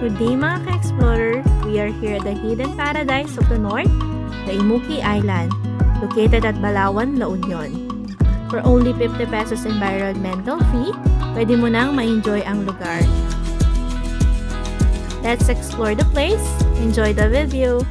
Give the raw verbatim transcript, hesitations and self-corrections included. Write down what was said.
Good day, mga ka-explorer. We are here at the hidden paradise of the north, the Imuki Island, located at Balawan, La Union. For only fifty pesos environmental fee, pwede mo nang ma-enjoy ang lugar. Let's explore the place. Enjoy the video!